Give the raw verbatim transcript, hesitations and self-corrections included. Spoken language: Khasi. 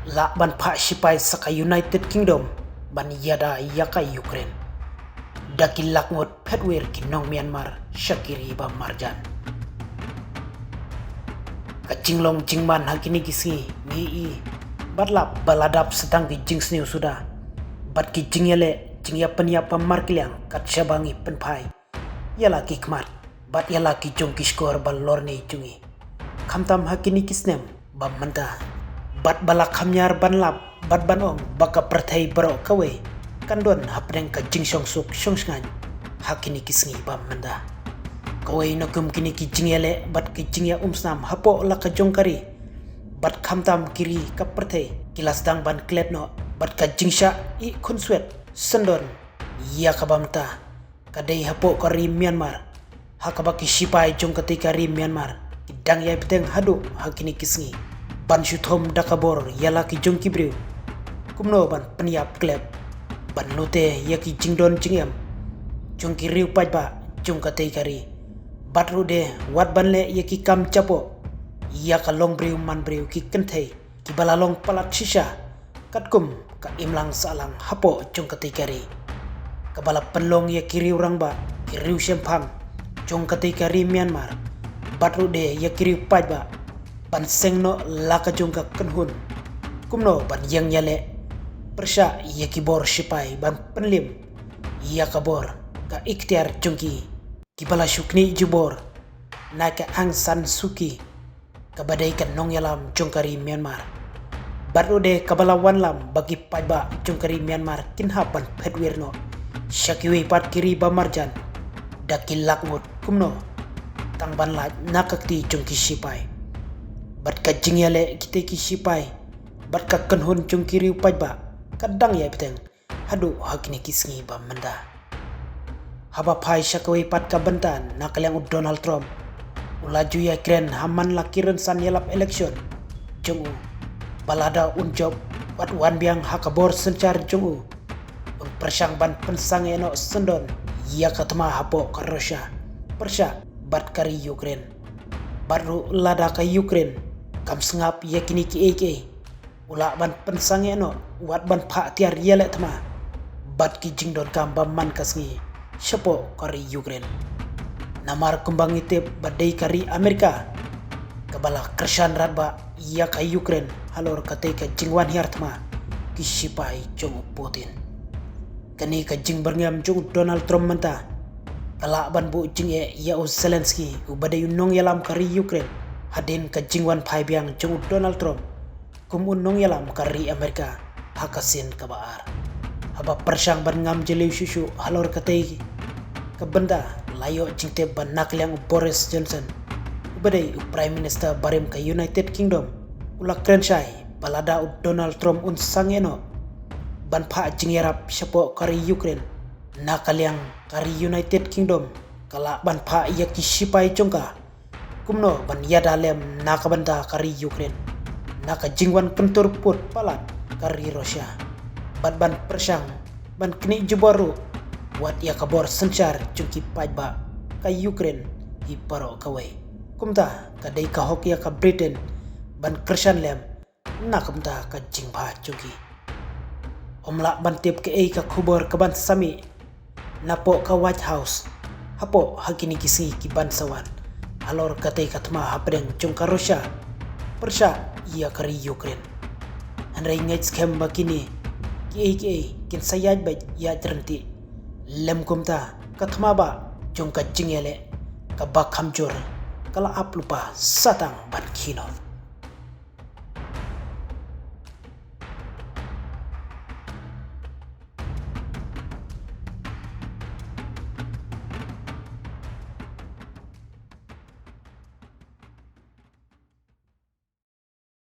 Lah ban phah shipai sa ka United Kingdom ban ïada ïa ka Ukraine. Da ki lak ngut phet wir ki nong Myanmar sha ki ri ba marjan. Ka jinglong jingman ha kine ki sngi ngi i bad lap ba la dap sa tang ki jingsniew suda bad ki jingïaleh jingïa pynïap ba markylliang kat shaba ngi pynphai ïa la ki khmat bad ïa la ki jong ki shkor ba lorni jong ngi. Khamtam ha kine ki snem ba mynta bad ba la kham ñiar ban lap bad ban ong ba ka pyrthei baroh kawei kan don hapdeng ka jingshong suk shong shngaiñ ha kine ki sngi ba mynta. Kawei na kum kine ki jingïaleh bad ki jingïa umsnam hapoh la ka jong ka ri bad khamtam ki ri ka pyrthei ki la sdang ban klet noh bad ka jingshah ïeh khunswet syndon ïa kaba mynta ka dei hapoh ka ri Myanmar ha kaba ki shipai jong katei ka ri Myanmar ki dang ïai bteng haduh ha kine ki sngi ban shu thom da ka bor ïa la ki jong ki briew kumno ban pynïap klep ban lute ïa ki jingdon jingem jong ki riew paidbah jong katei ka ri bad ruh de wat ban leh ïa ki kam japoh ïa ka long briew man briew ki kynthei kiba la long palat shisha katkum ka imlang sahlang hapoh jong katei ka ri kaba la pynlong ïa ki riew rangbah ki riew shemphang jong katei ka ri Myanmar bad ruh de ïa ki riew paidbah ban seng noh la ka jong ka kynhun kumno ban ïeng ïaleh pyrshah ïa ki bor shipai ban pynlim ïa ka bor ka iktiar jong ki kiba la shu knieh jubor na ka Aung San Suu Kyi kaba dei ka nongïalam jong ka ri Myanmar bad ruh de kaba la wanlam ba ki paidbah jong ka ri Myanmar kin hap ban phet wir noh sha kiwei pat ki ri ba marjan da ki lak ngut kumno tang ban lait na ka kti jong ki shipai bad ka jingïaleh kitei ki shipai bad ka kynhun jong ki riew paidbah ka dang ïai bteng haduh ha kine ki sngi ba mynta. Haba phai sha kawei pat ka bynta na ka liang u Donald Trump u la ju ïakren ha man la ki rynsan ïalap election jong u ba lada un jop wat wan biang ha ka bor synshar jong u un pyrshang ban pynsangeh noh syndon ïa ka thma hapoh ka Russia pyrshah bad ka ri Ukraine bad ruh lada ka Ukraine kam sngap ïa kine kiei kiei u lah ban pynsangeh noh wat ban phah tiar ïaleh thma bad ki jingdonkam ba man ka sngi shapoh ka ri Ukraine. Namar kumba ngi tip ba dei ka ri Amerika kaba la kyrshan radbah ïa ka Ukraine halor katei ka jingwan hiar thma ki shipai jong u Putin. Kane ka jingbyrngem jong u Donald Trump mynta ka lah ban buh jingeh ïa u Zelensky uba dei u nongïalam ka ri Ukraine hadien ka jingwan phai biang jong u Donald Trump kum u nongïalam ka ri Amerika ha ka sien kaba ar. Haba pyrshang ban ngam jylliew shuh shuh halor katei ka bynta la ïoh jingtip ba na ka liang u Boris Johnson uba dei u Prime Minister barim ka United Kingdom u la kren shai ba lada u Donald Trump un sangeh noh ban phah jingïarap shapoh ka ri Ukraine na ka liang ka ri United Kingdom ka lah ban phah ïa ki shipai jong ka kumno ban ïada lem na ka bynta ka ri Ukraine na ka jingwan kyntur pud palat ka ri Russia bad ban pyrshang ban knieh jubor ruh wat ïa ka bor synshar jong ki paidbah ka Ukraine hi baroh kawei. Kumta ka dei ka hok ïa ka Britain ban kyrshan lem na ka bynta ka jingbha jong ki. Ym lah ban tip kaei ka khubor kaban sa mih napoh ka White House hapoh ha kine ki sngi kiban sa wan halor katei ka thma hapdeng jong ka Russia pyrshah ïa ka ri Ukraine. Hynrei ngeit skhem ba kine kiei kiei kin sa ïaid beit ïaid ryntih lem kumta ka thma ba jong ka jingïaleh kaba kham jur ka la ap lypa sa tang ban khie noh.